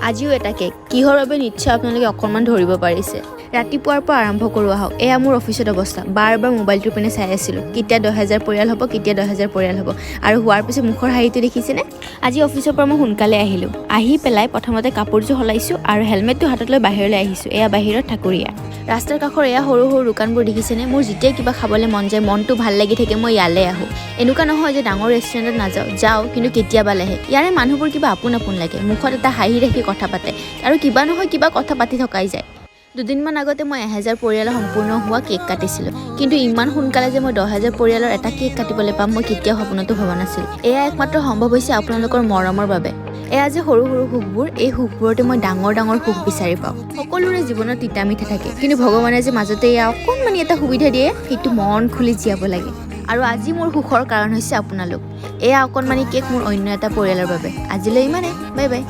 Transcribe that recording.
আজিও এটা কেক কিহৰ বাবে, নিশ্চয় আপোনালোকে অকণমান ধৰিব পাৰিছে। ৰাতিপুৱাৰ পৰা আৰম্ভ কৰোঁ আহক। এয়া মোৰ অফিচত অৱস্থা। বাৰ বাৰ মোবাইলটোৰ পিনে চাই আছিলোঁ, কেতিয়া 10,000 পৰিয়াল হ'ব, কেতিয়া 10,000 পৰিয়াল হ'ব। আৰু হোৱাৰ পিছত মুখৰ হাঁহিটো দেখিছেনে? আজি অফিচৰ পৰা মই সোনকালে আহিলোঁ। আহি পেলাই প্ৰথমতে কাপোৰযোৰ সলাইছোঁ আৰু হেলমেটটো হাতত লৈ বাহিৰলৈ আহিছোঁ। এয়া বাহিৰত ঠাকুৰীয়া। ৰাস্তাৰ কাষৰ এয়া সৰু সৰু দোকানবোৰ দেখিছেনে? মোৰ যেতিয়াই কিবা খাবলৈ মন যায়, মনটো ভাল লাগি থাকে, মই ইয়ালৈ আহোঁ। এনেকুৱা নহয় যে ডাঙৰ ৰেষ্টুৰেণ্টত নাযাওঁ, যাওঁ, কিন্তু কেতিয়াবালেহে। ইয়াৰে মানুহবোৰ কিবা আপোন আপোন লাগে। মুখত এটা হাঁহি ৰাখি কথা পাতে আৰু কিবা নহয় কিবা কথা পাতি থকাই যায়। দুদিনমান আগতে মই 1000 পৰিয়ালৰ সম্পূৰ্ণ হোৱা কেক কাটিছিলোঁ, কিন্তু ইমান সোনকালে যে মই 10,000 পৰিয়ালৰ এটা কেক কাটিবলৈ পাম, মই কেতিয়াও সপোনতো ভবা নাছিলোঁ। এয়া একমাত্ৰ সম্ভৱ হৈছে আপোনালোকৰ মৰমৰ বাবে। এয়া যে সৰু সৰু সুখবোৰ, এই সুখবোৰতে মই ডাঙৰ ডাঙৰ সুখ বিচাৰি পাওঁ। সকলোৰে জীৱনত তিতা মিঠা থাকে, কিন্তু ভগৱানে যে মাজতে এয়া অকণমানি এটা সুবিধা দিয়ে, সেইটো মন খুলি জীয়াব লাগে। আৰু আজি মোৰ সুখৰ কাৰণ হৈছে আপোনালোক। এয়া অকণমানি কেক মোৰ অন্য এটা পৰিয়ালৰ বাবে। আজিলৈ ইমানে, বাই বাই।